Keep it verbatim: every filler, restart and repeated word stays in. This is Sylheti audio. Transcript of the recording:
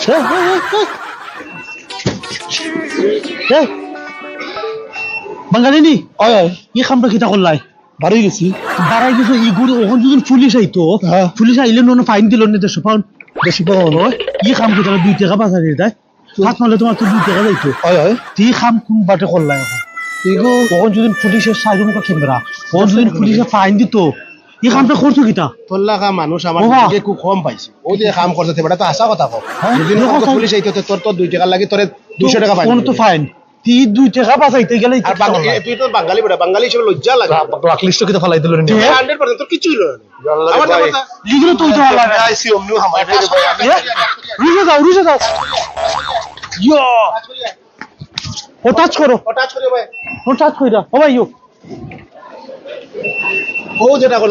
এ, এ, এ, এ। এ, বাঙালি নি? অয়, অয়। ই কামটা কিতা করলায়? বারই গেছি। বারই গেছো, ই গরু অখন যদি পুলিশ আইতো, হ্যাঁ। পুলিশ আইলে নন ফাইন দিল নে দেড়শো পাউন্ড। দেড়শো পাউন্ড? অয়, ই কাম কিতা দুই টেকা বাজারে দেয়? হাত মারলে তোমার তো দুই টেকা যাইতো। অয়, অয়। ই কাম কুন বাটে করলায় অখন? ই গো। অখন যদি পুলিশে সাইডে মুখে ক্যামেরা, অখন যদি পুলিশে ফাইন দিত, ই কামটা করতো কিতা? তোর লাগা মানুষ আমার ওবা। দিকে খুব কম পাইছি। ও যে কাম করছে, বেটা তো হাছা কথা কয়। হ্যাঁ? যদি এরকম তো কথা। পুলিশ আইতো, তো তোর তো দুই টেকার লাগি তোরে দুইশো টেকা ফাইন অখন তো দিবে। ফাইন। তুই দুই টেকা বাঁচাইতে গেলে আর বাঙালি, তুই তো বাঙালি বেটা, বাঙালি হিসেবে লজ্জা লাগে। ব্ল্যাক লিস্টে কিতা ফালাই দিল রে? হান্ড্রেড পার্সেন্ট তোর কিচ্ছু হইল না। আল্লাহ রে আমার ভাই। কথা। লিখলে তো হইতো আল্লাহ রে। আইসি অমনি হামাই রে ভাই। এ? রুশে যাও, রুশে যাও। ইয়ো। ও টাচ করো। ও টাচ করো ভাই। ও টাচ কইরা। ও ভাই, ইয়ো। ও যেটা